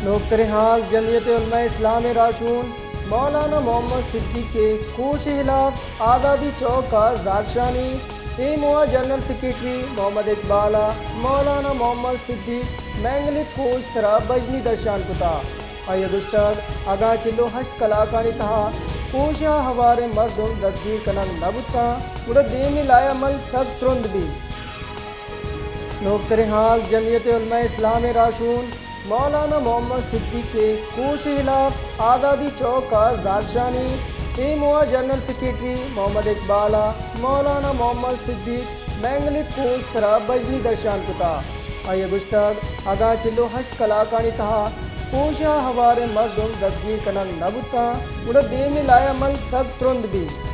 نوکتریں حال، جمعیت علماء اسلام ء راہشون مولانا محمد صدیق ء کوش ء ہلاپ آزادی چوک ء زہرشانی، ایم او ء جنرل سیکرٹری محمد اقبال ء مولانا محمد صدیق مینگل ء کوش ء سرا بژنی درشان کتا۔ آئی ء گوشتگ، اگاں چل ء ہشت کلاکانی تہا کوش ء ہواریں مردم دزگیر کنگ نہ بوتاں، گڑا دیمی لائحہ عمل سک ترند بیت۔ نوکتریں حال، جمعیت علماء اسلام ء راہشون مولانا محمد صدیق ء کوش ء ہلاپ آزادی چوک ء زہرشانی، ایم او ء جنرل سیکرٹری محمد اقبال ء مولانا محمد صدیق مینگل ء کوش ء سرا بژنی درشان کتا۔ آئی ء گوشتگ، اگاں چل ء ہشت کلاکانی تہا کوش ء ہواریں مردم دزگیر کنگ نہ بوتاں، گڑا دیمی لائحہ عمل سک ترند بیت۔